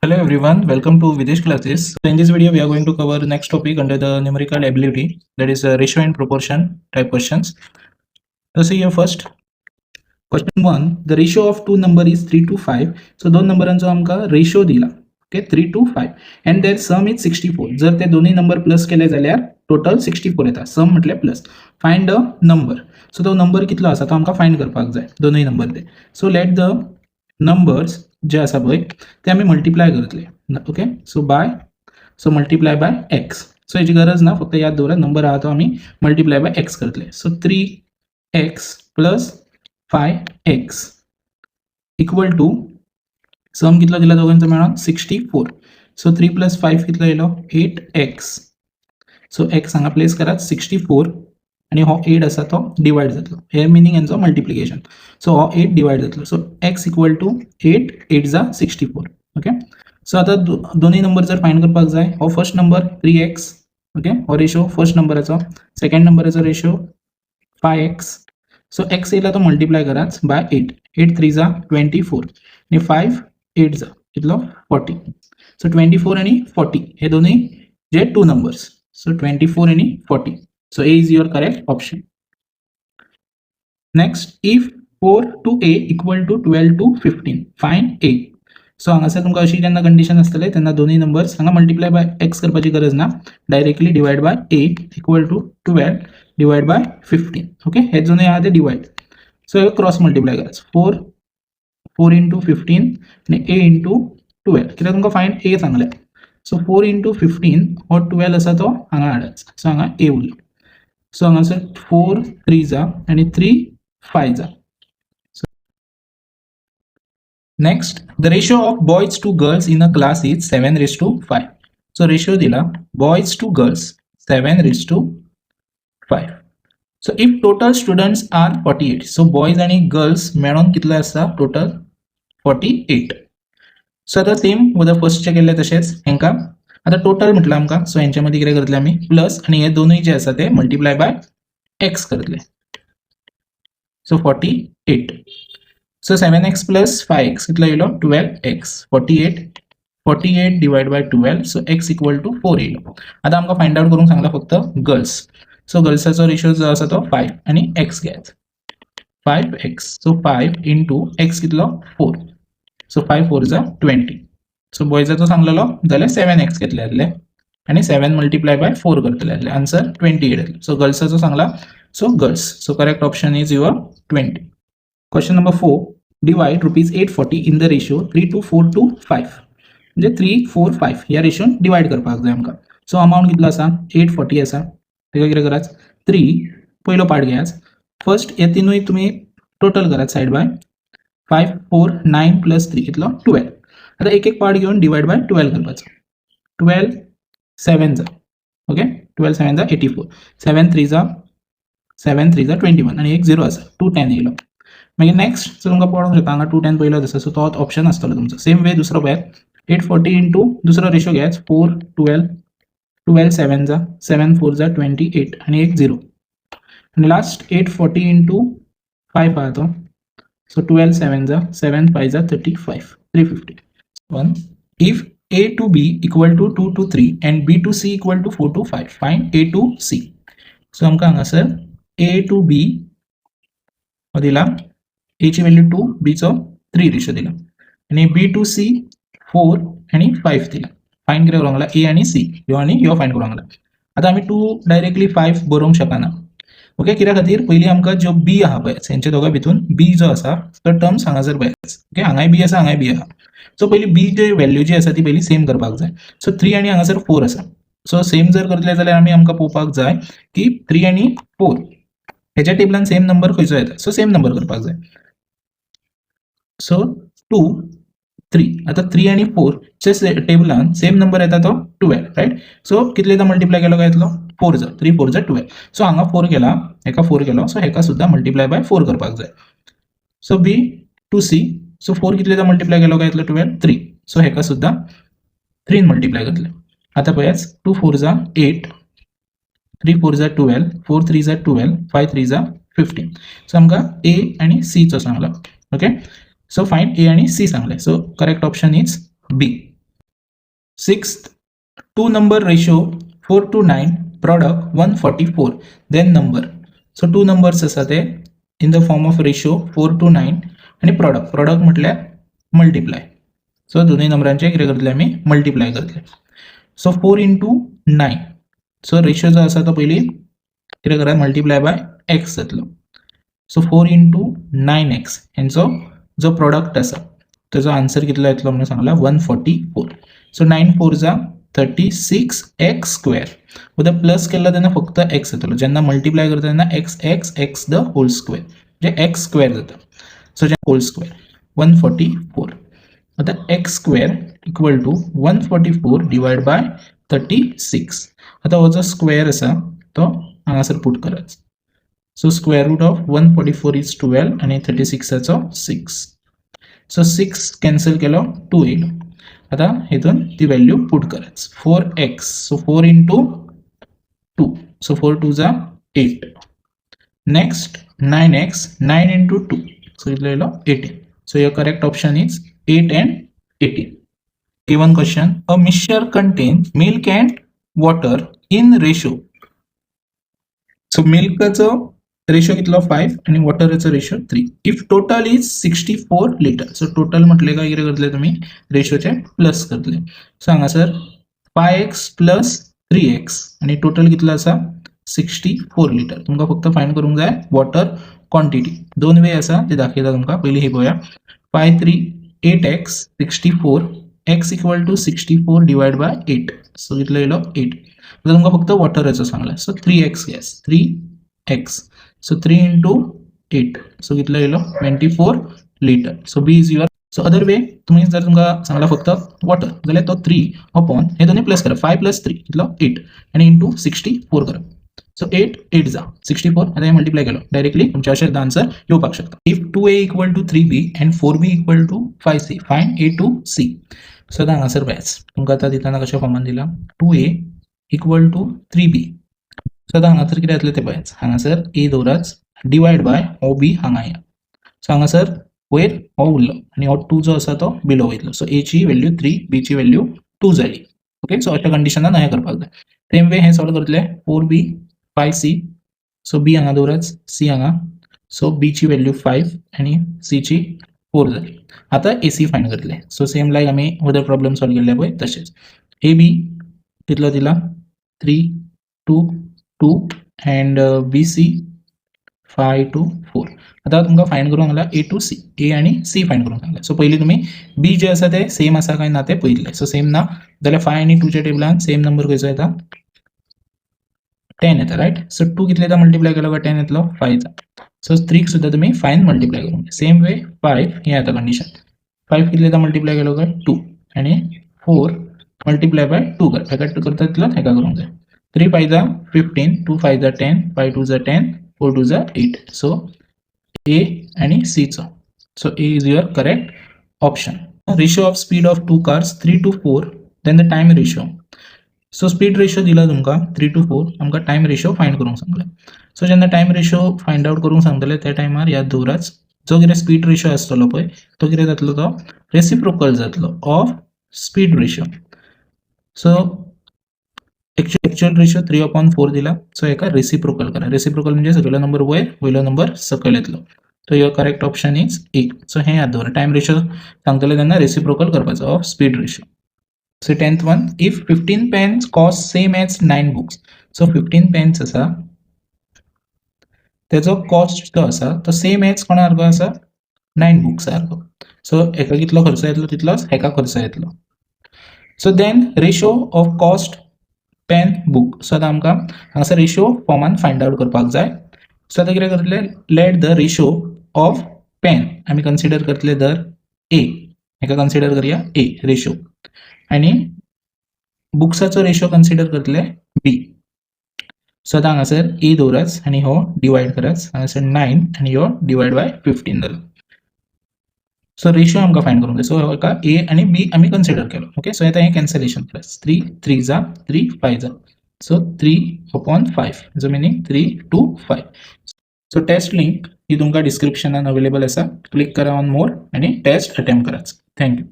Hello everyone, welcome to Videsh classes. So in this video, we are going to cover the next topic under the numerical ability, that is ratio and proportion type questions. So see here first, question 1, the ratio of two number is 3 to 5. So दोन नंबरांचो आमकां ratio दिला, okay, 3 to 5 and their sum is 64. जर ते दोन्ही number plus केले जाल्यार total 64 येता. सम म्हटल्यार plus. Find the number. So तो नंबर कितलो आसा तो आमकां फायंड करपाक जाय, दोनूय नंबर ते. सो let the numbers जे आसा पळय ते आमी मल्टिप्लाय करतले, okay. So by so multiply by x. So हेची गरज ना, फक्त याद दवरा, नंबर आहा तो आमी मल्टिप्लाय बाय एक्स करतले. So three x plus five x equal to sum कितलो दिला दोगांचो मेळोन? 64. So three plus five कितलो येयलो? Eight x. सो एक्स हांगा प्लेस करात, 64 आनी हो एट आसा तो डिवायड जातलो. हे मिनींग हेंचो मल्टिप्लिकेशन. सो हो एट डिवायड जातलो, so x equal to eight eight za 64, okay. So आतां दोनूय नंबर जर फायंड करपाक जाय, हो first number three x, okay, हो रेशो फर्स्ट नंबराचो, सेकंड नंबराचो ratio five x. So x येयला तो मल्टिप्लाय करात by eight. Eight three za 24 आनी फायव एट जा कितलो? 40. सो 24 आनी 40 हे दोनूय जे two numbers. So 24 आनी 40. So A is your correct option. Next, if 4 to A equal to 12 to 15, find A. So हांगासर तुमकां अशी जेन्ना कंडिशन आसतले तेन्ना दोनूय नंबर्स हांगा मल्टिप्लाय बाय एक्स करपाची गरज ना, directly divide by A equal to 12 divide by 15, okay. हे दोनूय आहा ते डिवायड. सो हे क्रॉस मल्टिप्लाय करायचं, फोर फोर इंटू 15 आनी ए इंटू 12, कित्याक तुमकां फायंड ए सांगलें. सो फोर इंटू 15, हो 12 आसा तो हांगा हाडाच. सो हांगा ए उरलो. सो हांगासर फोर थ्री जा आनी थ्री फाय जा. Next, the ratio of boys to girls in a class is 7 raised to 5. So ratio दिला boys to girls 7 raised to 5. So if total students are 48, so boys आणि girls मेळोन कितले आसा total? 48. So आता same was फर्स्टचे केल्ले तशेंच हेंका आता total म्हटलं आमकां. सो हेंच्या मदीं कितें करतले आमी? प्लस आनी हे दोनूय जे आसा ते मल्टिप्लाय बाय एक्स करतले. So 48. So seven x plus five x कितलो येयलो? 12 x. 48, 48 divide by 12, so x equal to four येयलो. आतां आमकां फायंड आउट करूंक सांगला फक्त गर्ल्स. सो गर्ल्साचो रेशो जो आसा तो फायव आनी एक्स घेयात, five x. So five into x कितलो? Four. So five four za 20. So बॉयजाचो सांगलेलो जाल्यार सेवन एक्स घेतले जातले आनी सेवन मल्टिप्लाय बाय फोर करतले जातले, आन्सर 28 येतले. सो गर्ल्साचो सांगला, so girls. So correct option is your 20. Question number four, divide rupees 840 in the ratio three to four to five. म्हणजे थ्री फोर फायव ह्या रेशोन divide करपाक जाय आमकां. सो अमावंट कितलो आसा? 840 आसा. तेका कितें करात? थ्री पयलो पार्ट घेयात. फर्स्ट हे तिनूय तुमी टोटल करात side by. Five, four, nine plus three कितलो? 12. आतां एक एक पार्ट घेवन डिवायड बाय 12 करपाचो. 12 seven za, okay, 12 seven za 84, seven three za, seven three za 21 आनी एक झिरो आसा, 210 येयलो. मागीर नेक्स्ट, सो तुमकां पळोवंक शकता हांगा 210 पयलोच आसा, सो तोच ऑप्शन आसतलो तुमचो. सेम वे दुसरो पळयात, 840 इंटू दुसरो रेशो घेयात, four, 12, 12 seven za, seven four za 28 आनी एक झिरो. आनी लास्ट 840 इंटू फायव आहा तो. So 12 seven za, seven five za 35, 350. One, if A to B equal to two to three and B to C equal to four to five, find A to C. So आमकां हांगासर ए to be हो दिला, Aichi value two, बीचो three ratio दिला आनी बी two C four आनी five दिला. Find कितें करूंक लागला? ए आनी सी, ह्यो आनी ह्यो फायंड करूंक लागला. आतां आमी टू डायरेक्टली फायव बरोवंक शकना, ओके. कित्या खातीर? पयलीं आमकां ज्यो बी आहा पळय, हेंच्या दोगां भितून बी जो आसा तो टर्म्स हांगासर पळय, ओके. हांगाय बी आसा, हांगाय बी आहा. सो पयलीं बी जे व्हॅल्यू जी आसा ती पयलीं सेम करपाक जाय. सो थ्री आनी हांगासर फोर आसा. सो सेम जर करतले जाल्यार आमी आमकां पळोवपाक जाय की थ्री आनी फोर हेच्या टेबलान सेम नंबर खंयचो येता. सो सेम नंबर करपाक जाय. सो टू थ्री, आतां थ्री आनी फोर चे टेबलान सेम नंबर येता तो 12, रायट. सो कितले मल्टिप्लाय केलो काय येतलो? फोर जा, three four za 12. So हांगा फोर केला, हेका फोर केलो, सो हेका सुद्दां मल्टिप्लाय बाय फोर करपाक जाय. So B to C, so four कितले मल्टिप्लाय केलो काय येतलो 12? थ्री. सो हेका सुद्दां थ्रीन मल्टिप्लाय करतले. आतां पळयात, two four za eight, three four za 12, four three za 12, five three za 15. So आमकां ए आनी सीचो सांगला, ओके. सो फायंड ए आनी सी सांगले, so correct option is B. Sixth, two number ratio 4 to 9, product 144, then number. So two numbers आसा ते in the form of ratio 4 to 9 आनी product. Product म्हटल्यार multiply. So दोनूय नंबरांचे कितें करतले आमी? मल्टिप्लाय करतले. So 4 into 9. So ratio जो आसा तो पयलीं कितें करा, मल्टिप्लाय बाय एक्स जातलो. So 4 into 9 x हेंचो जो प्रॉडक्ट आसा तेजो आन्सर कितलो येतलो म्हणून सांगला? 144. So 9 four za 36 x square. उद्या प्लस केला तेन्ना फक्त एक्स येतलो. जेन्ना मल्टिप्लाय करता तेन्ना x x x the whole square, म्हणजे एक्स स्क्वेअर जाता. सो जे होल स्क्वेअर 144. आता x square equal to 144 divide by 36. आता हो जो स्क्वेअर आसा तो हांगासर पुट करात. So square root of 144 is 12 आनी थर्टी सिक्साचो सिक्स. सो सिक्स कॅन्सल केलो, टू येयलो. आतां हितून ती व्हॅल्यू पुट करात, four x. So four into two, so four two za 8. Next, 9 x, 9 into two, so कितलो येयलो? 18. So your correct option is 8 and 18. Given question, a mixture contains milk and water in ratio. So मिल्काचो ratio कितलो? Five आणि वॉटराचो ratio 3. If total is 64 litre. So total म्हटलें काय कितें करतले तुमी? रेशोचे plus करतले. सो हांगासर 5 x plus 3 x आणि टोटल कितलो आसा? 64 लिटर. तुमकां फक्त फायंड करूंक जाय वॉटर क्वॉन्टिटी. दोन वे आसा, ते दाखयता तुमकां. पयलीं ही पळोवया. 5 3 8 x, 64 x equal to 64 divide by 8. So कितलो येयलो? एट. आतां तुमकां फक्त वॉटराचो सांगला, सो थ्री एक्स घेस, 3 x. So 3 into 8, so कितलो येयलो? 24 litre. So B is your. So other way, तुमी जर तुमकां सांगला फक्त वॉटर जाल्यार तो थ्री अपॉन हे दोन्ही प्लस करा, फायव प्लस थ्री कितलो? एट आनी इंटू 64 करा. सो एट एट जा 64. आतां हे मल्टिप्लाय केलो, डायरेक्टली तुमच्या अशें आन्सर येवपाक शकता. If 2 a equal to 3 b and 4 b equal to 5 c, find a to c. So आतां हांगासर पळयात, तुमकां आतां दितना कशा फॉर्मान दिला? 2 a equal to 3 b. So आतां हांगासर कितें जातलें तें पळयात. हांगासर ए दवरात, डिवायड बाय हो बी हांगा या. सो हांगासर वयर हो उरलो आनी हो टू जो आसा तो बिलो वयतलो. सो एची व्हॅल्यू थ्री, बीची व्हॅल्यू टू जाली. ओके, सो अशा कंडिशनान हें करपाक जाय. सेम वे हें सॉल्व करतले, 4 b 5 c. So b हांगा दवरात, सी हांगा. सो बीची व्हॅल्यू फायव आनी सीची फोर जाली. आतां ए सी फायंड करतले. सो सेम लायक आमी अदर प्रॉब्लम सॉल्व केल्ले पळय तशेंच. ए बी कितलो दिला? 3 2 2 and B C 5 2 4. आतां तुमकां फायंड करूंक सांगला ए टू सी. ए आनी सी फायंड करूंक सांगला. सो पयलीं तुमी बी जे आसा ते सेम आसा काय ना ते पळयतले. सो सेम ना जाल्यार फाय आनी टूच्या टेबलान सेम नंबर खंयचो येता? टेन येता, रायट? सो टू कितले मल्टिप्लाय केलो काय टेन येतलो? फायचा. सो थ्रीक सुद्दां तुमी फायन मल्टिप्लाय करूंक. सेम वे फायव हें येता कंडिशन. फायव कितले मल्टिप्लाय केलो काय टू आनी फोर मल्टिप्लाय बाय टू कर. हेका करता तितलोच हेका करूंक जाय. 3 5 za 15, 2 5 za 10, 5 2 za 10, 4 2 za 8. So A आणि सीचो. So A is your correct option. Ratio of speed of two cars 3 to 4, then the time ratio. So speed ratio दिला तुमकां थ्री टू फोर, आमकां टायम रेशो फायंड करूंक सांगलें. So जेन्ना time ratio find out करूंक सांगतले त्या टायमार याद दवरात, जो कितें स्पीड रेशो आसतलो पळय तो कितें जातलो? तो रेसिप्रोकल जातलो of speed ratio. So actual ratio 3 upon 4 दिला, सो हेका रेसिप्रोकल करा. रेसिप्रोकल म्हणजे सकयलो नंबर वयर, वयलो नंबर सकयल येतलो. So your correct option is A. So हें याद दवरा, टायम रेशो सांगतले तेन्ना रेसिप्रोकल करपाचो of speed ratio. So 10th one, if 15 pens cost same as 9 books. So 15 pens आसा तेजो कॉस्ट जो आसा तो सेम एज कोणा सारको आसा? नायन बुक्स सारको. सो हेका कितलो खर्च येतलो तितलोच हेका खर्च येतलो. So then ratio of cost pen book. So आतां आमकां हांगासर रेशो फॉर्मान फायंड आउट करपाक जाय. सो आतां कितें करतले? Let the ratio of pen आमी कन्सिडर करतले दर ए. हेका कन्सिडर करया ए रेशो आनी बुक्साचो रेशो कन्सिडर करतले बी. सो आतां हांगासर ए दवरात आनी हो डिवायड करात. हांगासर नायन आनी हो डिवायड बाय 15 जालो. सो रेशो आमकां फायंड करूंक जाय. सो हेका ए आनी बी आमी कन्सिडर केलो. ओके, सो आतां हें कॅन्सलेशन करात. 3 3 za, 3 5 za, so 3 upon 5 जो meaning 3 to 5. So test link ही तुमकां डिस्क्रिप्शनान अवेलेबल आसा. क्लिक करा ऑन मोर आनी टेस्ट अटेम्प्ट करात. Thank you.